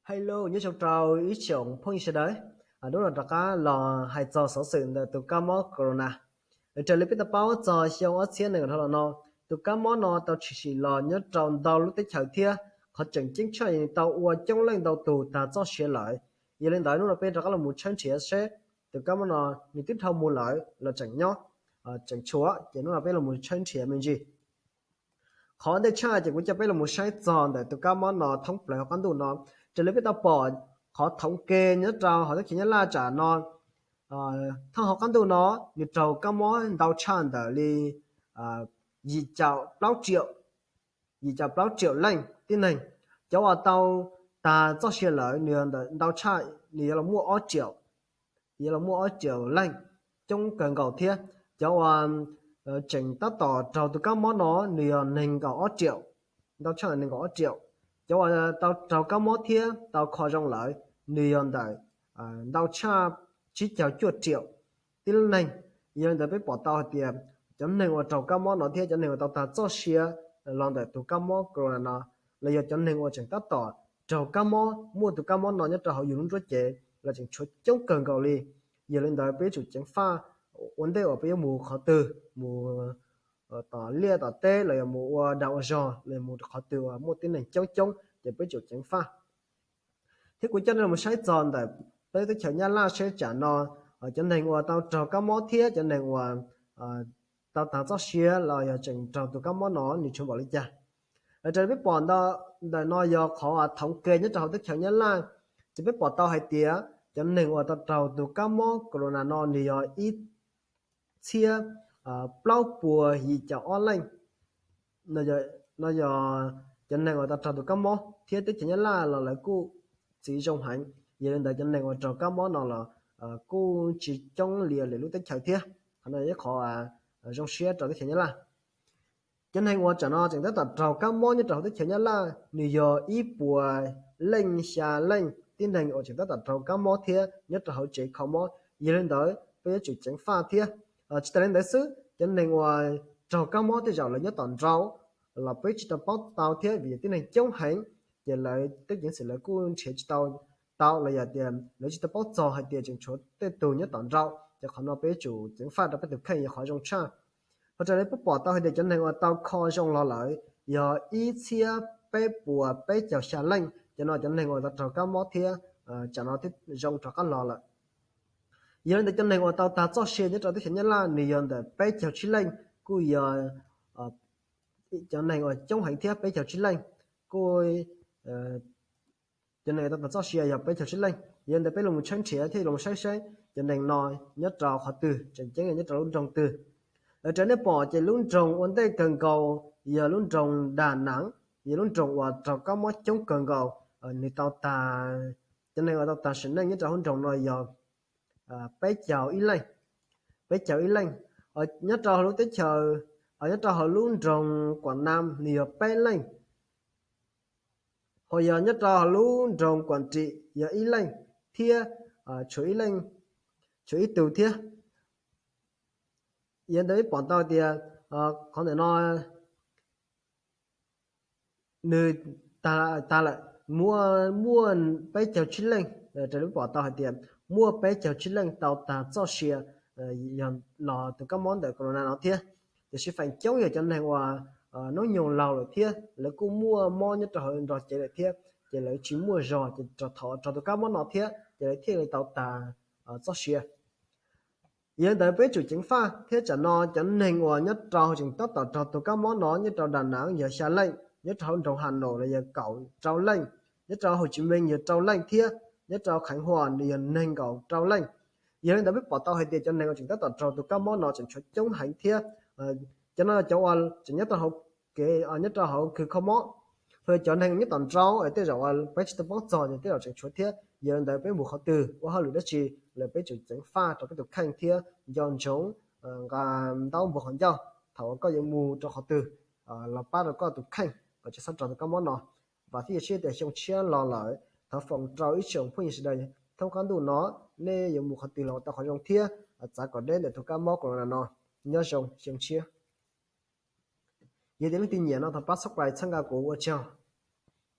Hello, nyob zoo rau ib tsoom phooj ywg sawv daws. Hnub no rov qab los hais txog xov xwm ntawm tus kab mob corona. Raws li peb tau paub txog xyoo ob txhiab nees nkaum dhau los no, tus kab mob no tau tshwm sim los nyob rau ntau lub teb chaws thiab qhov tseem ceeb tshaj tau ua coob leej ntau tus tag txoj sia lawm. Yog li ntawd hnub no peb rov qab los mus tshawb nrhiav seb tus kab mob no nws twb dhau mus lawm los tseem nyob, tseem tshuav, ces hnub no peb los mus tshawb nrhiav me ntsis. Qhov ntej tshaj ces kuv coj peb los mus saib txog ntawm tus kab mob no thoob plaws hauv qab ntuj no. Raws li peb tau pom qhov thoob ke nyob rau hauv teb chaws Nyab Laj tsam no, thoob hauv qab ntuj no nws raug kab mob ntau tshaj ntawm li yim caum plaub triệu, yim caum plaub triệu leej tib neeg. Cov uas tau tag txoj sia lawm nws ntau tshaj, nws yuav los muaj ob triệu, yuav los muaj ob triệu leej, coob kawg nkaus thiab. Cov uas tseem tab tom raug tus kab mob no nws yog nees nkaum ob triệu, ntau tshaj nees nkaum ob triệu. Cov uas tau raug kab mob thiab tau kho zoo lawm nws yog ntawm ntau tshaj tsib caug cuaj triệu tib neeg. Yog li ntawd peb pom tau hais tias cov neeg uas raug kab mob no thiab cov neeg uas tau tag txoj sia los ntawm tus kab mob corona no, los yog cov neeg uas tseem tab tom raug kab mob, muaj tus kab mob no nyob rau hauv yus lub nruab cev los tseem tshuav coob kawg nkaus li. Yog li ntawd peb yuav tsum ceev faj ua ntej uas peb yuav mus qhov twg, mus tom liaj tom teb los yog mus ua dag ua zog los yog mus qhov twg uas muaj tib neeg coob coob ces peb yuav tsum ceev faj. Thiab kuv coj nej los saib txog ntawm peb teb chaws Nyab Laj seb tsam no cov neeg uas tau raug kab mob thiab cov neeg uas tau tag txoj sia los yog tseem raug tus kab mob no nws tshuav npaum li cas. Raws li peb pom ntawm no yog qhov thoob ke nyob rau hauv teb chaws Nyab Laj, ces peb pom tau hais tias cov neeg uas tau raug tus kab mob corona no nws yog ib txhiab plaub puas yim caum ob leej. No yog cov neeg uas tau raug tus kab mob thiab teb chaws Nyab Laj los lawv kuj txiv zoo heev. Yog li ntawd cov neeg uas raug kab mob no los kuj tsis coob li lwm lub teb chaws thiab. Qhov no yog ib qhov zoo siab rau teb chaws Nyab Laj. Cov neeg uas tsam no tseem tab tom raug kab mob nyob rau hauv teb chaws Nyab Laj nws yog ib puas leej xya leej tib neeg uas tseem tab tom raug kab mob thiab nyob rau hauv tsev kho mob. Yog li ntawd peb yuav tsum ceev faj thiab. Tsis tas li ntawd xwb, cov neeg uas raug kab mob tej zaum lawv nyob tom nraud los peb tsis tau paub tau thiab vim yog tib neeg coob heev, ces lawv tej ceev xwm lawv kuj nrhiav tsis tau tau los yog tias lawv tsis tau paub txog hais tias tseem tshuav tej tug nyob tom nraud. Ces qhov no peb yuav tsum ceev faj rau peb tus kheej yog qhov zoo tshaj. Ho raws li peb pom tau hais tias cov neeg uas tau kho zoo los lawm yog ib txhiab peb puas peb caug xya leej. Cov no cov neeg uas tau raug kab mob thiab tsam no twb zoo rov qab los lawm. Yog li ntawd cov neeg uas tau tag txoj sia nyob rau teb chaws Nyab Laj nws yog ntawm peb caug tsib leej, kuj yog cov neeg uas coob heev thiab, peb caug tsib leej. Kuj cov neeg tau tag txoj sia yog peb caug tsib leej. Yog li ntawd peb los tshawb nrhiav thiab los saib seb cov neeg no nyob rau qhov twg, tseem ceeb nyob rau lub nroog twg. Raws li nej pom ces lub nroog ua ntej kawg nkaus yog lub nroog Đà Nẵng, yog lub nroog uas raug kab mob coob kawg nkaus. Nws tau tag, cov neeg uas tau tag sim neej nyob rau hauv nroog no yog peb caug ib leej, peb caug ib leej. Nyob rau hauv lub teb chaws, nyob rau hauv lub nroog Quảng Nam nws yog peb leej. Ho yog nyob rau hauv lub nroog Quảng Trị yog ib leej thiab, tshuav ib leej, tshuav ib tug thiab. Yog li ntawd peb pom tau tias qhov ntawm no nws tag lawm, muaj, muaj peb caug tsib leej. Raws li peb pom tau hais tias muaj peb caug tsib leej tau tag txoj sia yog los tus kab mob ntawm corona no thiab. Tiam sis feem coob yog cov neeg uas hnub nyoog laus lawm thiab lawv kuj muaj mob nyob rau hauv nrog cev lawm thiab, ces lawv tsis muaj zog ces rau thaum raug tus kab mob no thiab ces lawv thiaj li tau tag txoj sia. Yog li ntawd peb yuav tsum ceev faj thiab tsam no cov neeg uas nyob rau tseem tab tom raug tus kab mob no nyob rau Đà Nẵng yog xya leej, nyob rau hauv nroog Hà Nội los yog kaum rau leej, nyob rau Hồ Chí Minh yog rau leej thiab nyob rau Khánh Hòa nws yog nees nkaum rau leej. Yog li ntawd peb pom tau hais tias cov neeg uas tseem tab tom raug tus kab mob no tseem tshuav coob heev thiab. Cov no cov uas tseem nyob rau hauv kev, nyob rau hauv kws kho mob. Ho cov neeg nyob tom nraud es tej zaum uas peb tsis tau paub txog ces tej zaum tseem tshuav thiab. Yog li ntawd peb mus qhov twg ua hauj lwm dab tsi los peb tsum ceev faj rau peb tus kheej thiab nco ntsoov nqa ntaub npuav qhov ncauj thaum uas koj yuav mus rau qhov twg los pab rau koj tus kheej kom tsis txhob raug tus kab mob no. Vam thiab cia siab tias xyoo tshiab los lawm thov foom rau ib tsoom phooj ywg sawv daws thoob qab ntuj no nej yuav mus qhov twg los tau qhov zoo thiab txav kom deb ntawm tus kab mob corona no. Nyob zoo xyoo tshiab. Yog tias leej twg nyiam no thov pab subscribe txhawb nqa kuv ua tsaug.